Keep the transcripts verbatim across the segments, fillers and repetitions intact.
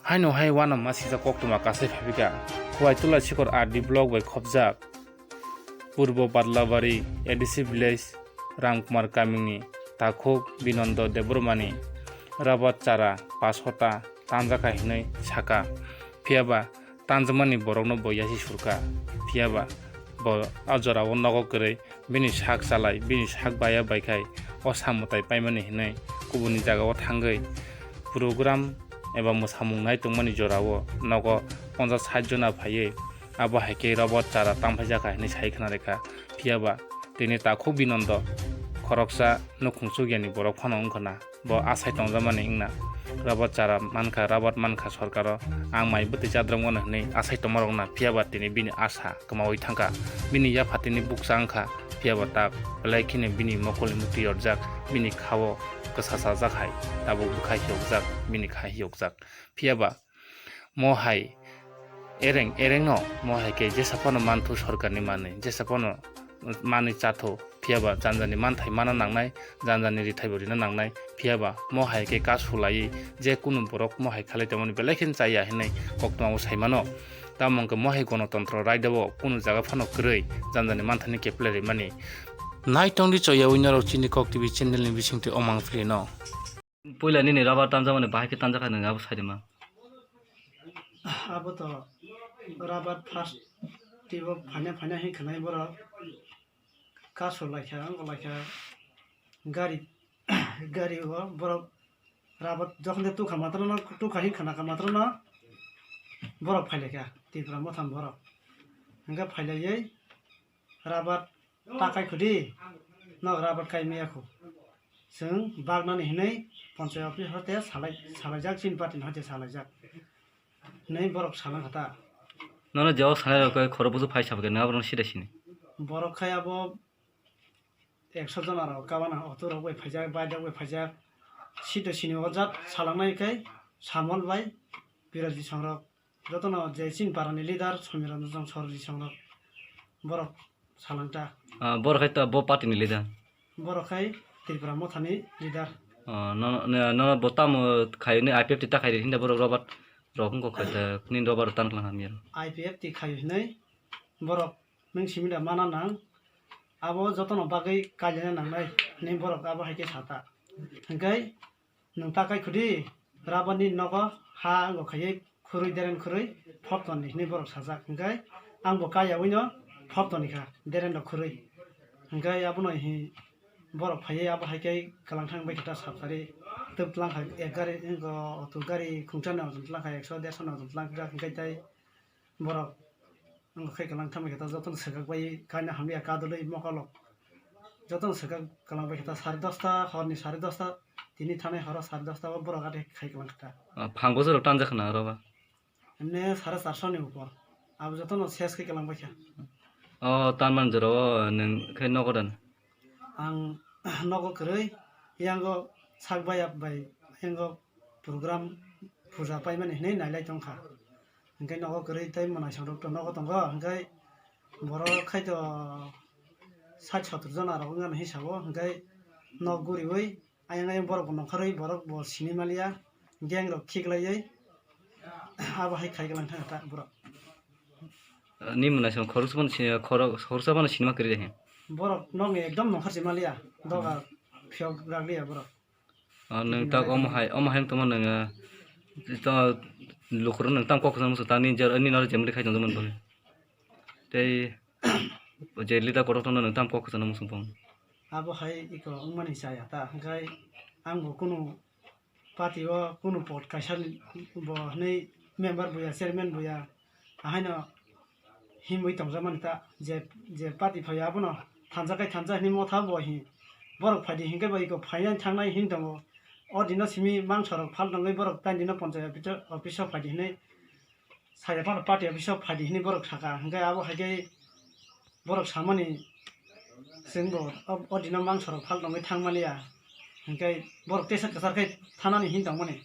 Haino hai uanama sijak koktwma kasai phaikha. Khuaitula Sikhor R D block bai khopjak Purbo Badlabari A D C village Ramkumar kamini takhuk Binondo Debbarmani rabat chara paanch hota tanjakha hinwi sakha. Phiyaba tanjakmani borokno bo yasi surkha. Phiyaba bo a jorao nogo kwrwi bini sak chalai, bini sak baya bai khai o samwtai paimani hinwi kubuni jagao thangwi program eba mwsamung nai tongmani jorao nogo ponchas sait jona phaiwi abo hai khe rabat chara tangphaijakha hinwi sai khna rikha. Phiyaba tini takhuk Binondo khoroksa nukhung chukyani borok phano wngkha na. Bo asai tongjakmani wngna. Rabat chara mankha, rabat mankha sorkaro, ang mai bwtwi chadrwngmano hinwi asai tongmarokna, phiyaba tini bini asa kwmaui thangkha. Bini yapha tini bukcha wngkha, phiyaba tak belai kheno bini mokolni mukti yorjak, bini khao kwsa chajak hai, tabuk bwkha hiyokjak, bini kha hiyokjak. Phiyaba mo hai ereng erengno mo hai khe jesa phano manthu sorkarni manwi, jesa phano manwi chathu, phiyaba janjani manthai mana nangnai, janjani rithaibo rina nangnai, phiyaba mo hai khe kasu laiwi je kunu borok mo hai khalai tongmani belai kheno chaya hinwi koktwmao saimano. Tamo hwnkhe mo hai gonotontro raidao kunu jaga phano kwrwi janjani manthaini keplai rimani. Nai tongdi choyaui norok chini Kok T V channelni bisingtwi omang philino. Puila nini rabar tanjakmani bahai khe tanjakha nang abo sai rima. Abo to rabar first twibo phaina phaina hin khanai borok kasu laikha, wngkha laikha gari, gari o borok rabar jokhon de tukha matrono, tukha hin khana kha matrono borok phailaikha Tripura motham borok. Hingkhe phailaiwi rabar ta kai khudi, nok rabar kai maya khu. Chwng baknani hinwi ponchai office hote salai, salaijak, chini party ni hote salaijak. Hinwi borok salang kha ta. Nono jawab sanai rok khoro busu phai sabke na borok sida sini. Borok khai abo ekso jona rok kabana auto rok bai phaijak, bike rok bai phaijak. Sida sini o jat salangnai khai Samol bai Birajit Songrok. Jotono je chini parani leader Somiranjan Sorji Songrok borok salangta. Ah, borok hai ta bo party ni leader. Borok hai Tripura mothani leader. Ah, no, no, no, bo tamo khai ni I P F T ta khai hinda borok Robert rok ko khai ta ni Robert tan klang hamya. I P F T khai hinai borok nung simida mana nang abo jotono bagwi kailena nangnai ni borok abo hai khe sata. Hingkai nwng ta kai khudi, rabani nogo ha wngkha khaiwi khurui deren khurui phop toni hinwi borok sajak, hingkhe ang bo kaiyaui no phop toni kha deren rok khurui, hingkhe abono hi borok phaiwi abo hai khe kwlangthang bai khe ta sapsari twp twlang kha, ek gari wngkha auto gari khungsa no twlang kha, ekso derso no twlang kha, hingkhe tai borok wngkha khe kwlangthang bai khe ta jotono swkak bai kaina hamya kadulwi mokolok jotono swkak kwlang bai khe ta sare dosta horni sare dosta. Tini thanai horo sare dosta o borok ate khai kwlang kha ta. Ah, phang bwswk rok tanjak khna oro ba? Emne sare charso ni upor. Abo jotono ses khe kwlang bai kha. O tanman jora o nwng khe nogo dan? Ang nogo kwrwi, yango sak bai yak bai, yango program puja paimani hinwi nailai tongkha. Hingkhe nogo kwrwi tei mwnaisong rok to nogo tongo, hingkhe borok khai to sat sotor jona rok wngmani hinwi sao, hingkhe nok guriwi ayang ayang borok bo nongkhorwi borok bo sini maliya, gang rok khiklaiwi abo hai khai kwlang thangkha ta borok. Ni mwnaisong khoroksa phano sini, khorok-, khoroksa phano sinima kwrwi de. Borok nokni ekdom nongkhor se maliya, doga phiyok rak liya borok. Ah, nwng tak omo hai, omo hai wng tongma nwng, ah, to lukurok nwng tamo kok kwchangma swng tang nini je, nini oro jemri khai tongjakmani bagwi. Tei je leader kotor tongno nwng tamo kok kwchangma swng tong? Abo hai iko wngmani chaya ta, hwnkhe ang bo kunu party o kunu pot kaisa bo hinwi member buya, chairman buya, ahaino himwi tongjakmani ta, je, je party phaio abono thansa khai thansa hinwi motha bo hi. Borok phaidi hinkhe bo iko phainai thangnai hin tongo. O dino simi mangso rok phal tongwi borok taini no ponchayat office, office o phaidi hinwi saya phano party office o phaidi hinwi borok saka. Hinkhe abo hai khe borok samani chwng bo o, o dino mangso rok phal tongwi thangmaliya. Hinkhe borok tesa kwchar khe thanani hin tongmani.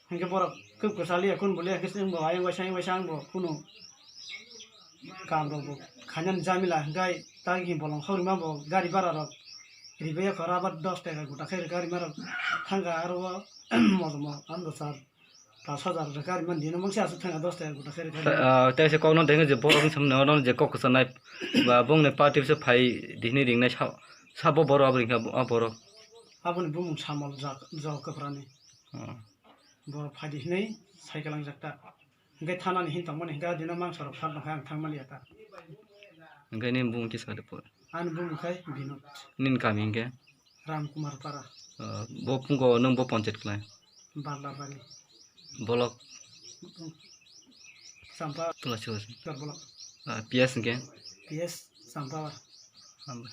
Hinkhe borok kwb kwchaliya, kun boliya, hinkhe chwng bo ayang waisa, ayang waisa ang bo kunu kam rok bo khainani jamila, hinkhe tang hi bolong hor rima bo gari bara rok ribaiya kho, rabar dos taka gota khe gari ma rok thangkha, aro o mojomo ang bo sar Pas hajar rwkha, rimani dino mangse aswk thangna dos ta guta khe rwkha. Ah, tei se kokno dengwi je borok wng samni ono je kok kwchanai ba bongni party se phai dihni ringnai sa-, sabo borok abo ringkha, a borok. Aboni bumung Samol Jak-, Jok Kwprani. Hmm. Borok phai dihni sai kalangjak ta. Hingke thanani hin tongmani hingke dino mangsa rok sal tongkha ang thangmani ya ta. Hingke nini bumung kisa de por. Ani bumung khai Binod. Nini kami hingke? Ram Kumar Para. Ah, bo phungo nwng bo ponchayat khlai? Barlabari. Bolok? Champa. Tula chikon. Chor bolok. Ah, P S hingke? P S Champa. Champa.